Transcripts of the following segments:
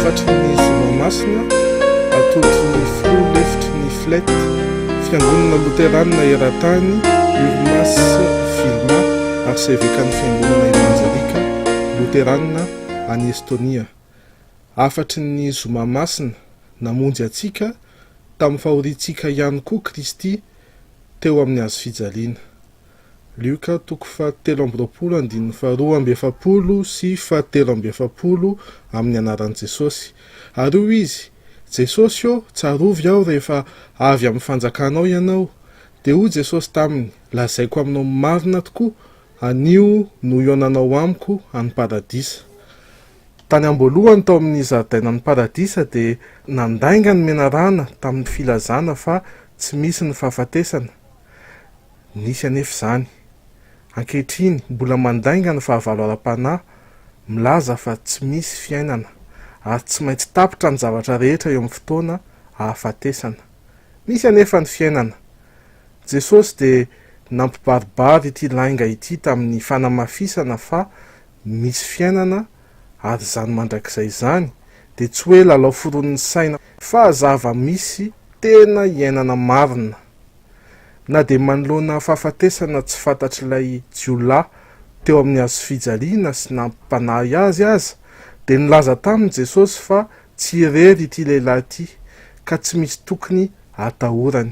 Hafatry ny Zoma Masina atolotry ny Filoha lefitry ny FLET, Fiangonana Loteranina Eran-tany, Urmas Vilma, Arsevekan'ny Fiangonana Evanjelika Loteranina any Estonia. Hafatry ny Zoma Masina, Namonjy antsika tamin'ny fahoriantsika ihany koa Kristy teo amin'ny hazofijaliana. Lioka toko fahatelo amby roapolo andininy faharoa amby efapolo sy fahatelo amby efapolo Amin'ny anaran'i Jesosy. Ary hoy izy, Jesosy ô, tsarovy aho rehefa avy amin'ny fanjakanao Ianao. Dia hoy Jesosy taminy, Lazaiko aminao marina tokoa, anio no hihaonanao amiko any Paradisa. Tany am-boalohany tao amin'ny zaridainan'ny Paradisa dia nandainga ny menarana tamin'ny filazana fa tsy misy ny fahafatesana. Nisy anefa izany. Ankehitriny, mbola mandainga ny fahavalo ara-panahy milaza fa tsy misy fiainana, ary tsy maintsy tapitra ny zavatra rehetra eo amin'ny fotoana ahafatesana. Misy anefa ny fiainana. Jesosy dia nampibaribary ity lainga ity tamin'ny fanamafisana fa misy fiainana ary izany mandrakizay izany dia tsy hoe lalao foronin'ny saina fa zava-misy tena iainana marina. Na dia manoloana fahafatesana tsy fantatr'ilay jiolahy teo amin'ny hazofijaliana sy nampanahy azy aza, dia nilaza taminy Jesosy fa tsy irery ity lehilahy ity ka tsy misy tokony hatahorany.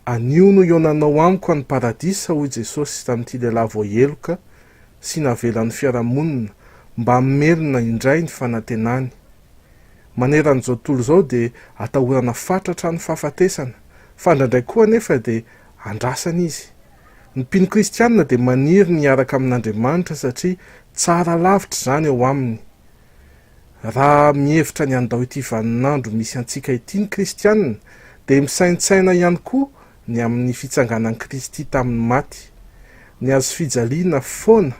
Anio no hihaonanao amiko any Paradisa, hoy Jesosy tamin'ity lehilahy voaheloka sy navelan'ny fiarahamonina mba hamelona indray ny fanantenany. Manerana izao tontolo izao dia atahorana fatratra ny fahafatesana, fa indraindray koa anefa dia andrasana izy. Ny mpino kristianina dia maniry ny hiaraka amin'Andriamanitra satria tsara lavitra izany eo aminy. Raha mihevitra ny handao ity vaninandro misy antsika ity ny kristianina dia misaintsaina ihany koa ny amin'ny fitsanganan'i Kristy tamin'ny maty. Ny hazofijaliana foana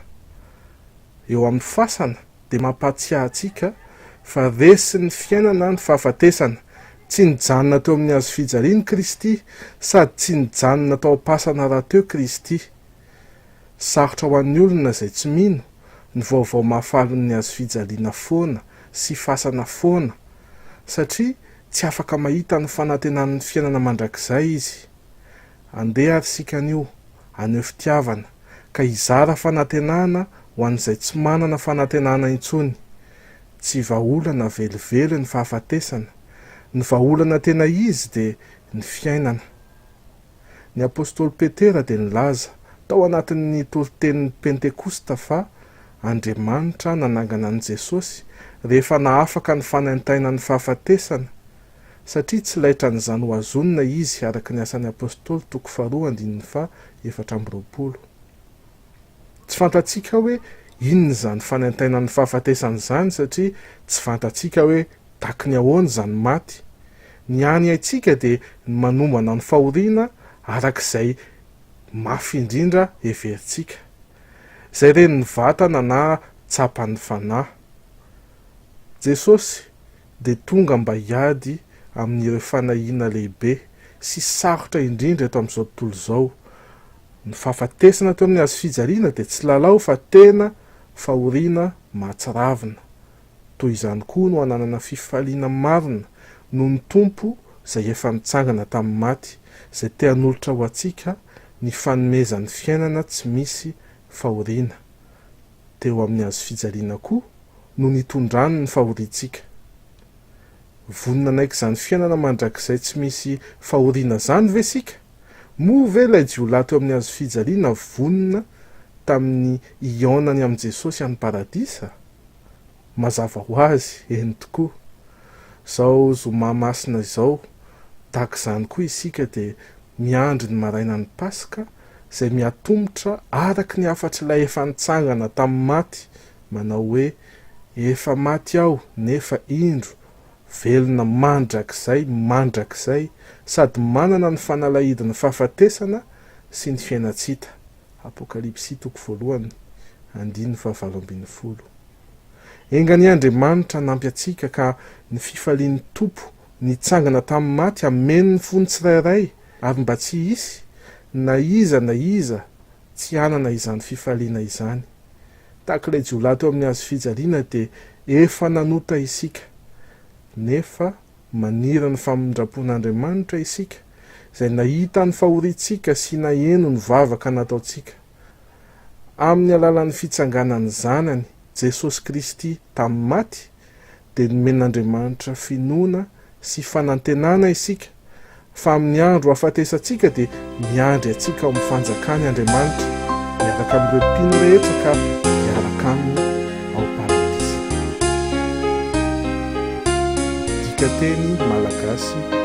eo amin'ny fasana dia mampahatsiahy antsika fa resin'ny fiainana ny fahafatesana. Tsy nijanona teo amin'ny hazofijaliana Kristy, sady tsy nijanona tao am-pasana rahateo Kristy. Sarotra ho an'ny olona izay tsy mino ny vaovao mahafalin'ny hazofijaliana foana sy fasana foana, satria tsy afaka mahita ny fanantenan'ny fiainana mandrakizay izy. Andeha ary isika anio haneho fitiavana, ka hizara fanantenana ho an'izay tsy manana fanantenana intsony. Tsy vahaolana velively ny fahafatesana. Ny vahaolana tena izy dia ny fiainana. Ny apostoly Petera dia nilaza, tao anatin'ny toritenin'ny Pentekosta fa Andriamanitra nanangana an'i Jesosy rehefa nahafaka ny fanaintainan'ny fahafatesana, satria tsy laitran'izany ho azonina izy araka ny Asan'ny Apostoly toko faharoa andininy faha 24. Tsy fantatsika hoe inona izany fanaintainan'ny fahafatesana izany satria tsy fantatsika hoe taky ny ahoana izany maty. Ny hany haintsika dia ny manombana ny fahoriana araka izay mafy indrindra heverintsika. Izay ren'ny vatana na tsapan'ny fanahy. Jesosy dia tonga mba hiady amin'ireo fanahiana lehibe sy sarotra indrindra eto amin'izao tontolo izao. Ny fahafatesana teo amin'ny hazofijaliana dia tsy lalao fa tena fahoriana mahatsiravina. Toy izany koa no hananana fifaliana marina noho ny Tompo izay efa nitsangana tamin'ny maty, izay te hanolotra ho antsika ny fanomezan'ny fiainana tsy misy fahoriana. Teo amin'ny hazofijaliana koa no nitondrany ny fahoriantsika. Vonona hanaiky izany fiainana mandrakizay tsy misy fahoriana izany ve isika? Moa ve ilay jiolahy teo amin'ny hazofijaliana vonona tamin'ny hihaonany amin'i Jesosy any Paradisa? Mazava ho azy, eny tokoa. Izao zoma masina izao, tahaka izany koa isika dia miandry ny marainan'ny Paska izay miatomotra araka ny hafatr'ilay efa nitsangana tamin'ny maty manao hoe, Efa maty aho, nefa indro, velona mandrakizay mandrakizay, sady manana ny fanalahidin'ny fahafatesana sy ny fiainan-tsy hita. Apokalypsy toko voalohany, andininy fahavalo ambin'ny folo. Enga anie Andriamanitra hanampy antsika ka ny fifalian'ny Tompo nitsangana tamin'ny maty hameno ny fon'ny tsirairay ary mba tsy hisy na iza na iza tsy hanana izany fifaliana izany. Tahaka ilay jiolahy teo amin'ny hazo fijaliana dia Efa nanota isika, nefa maniry ny famindram-pon'Andriamanitra isika, izay nahita ny fahoriantsika sy naheno ny vavaka nataontsika. Amin'ny alalan'ny fitsanganan'ny Zanany, Jesosy Kristy, tamin'ny maty, dia nomen'Andriamanitra finoana sy fanantenana isika fa amin'ny andro hahafatesantsika dia miandry antsika ao amin'ny fanjakany Andriamanitra miaraka amin'ireo mpino rehetra ka hiaraka aminy ao Paradisa. Dikateny Malagasy.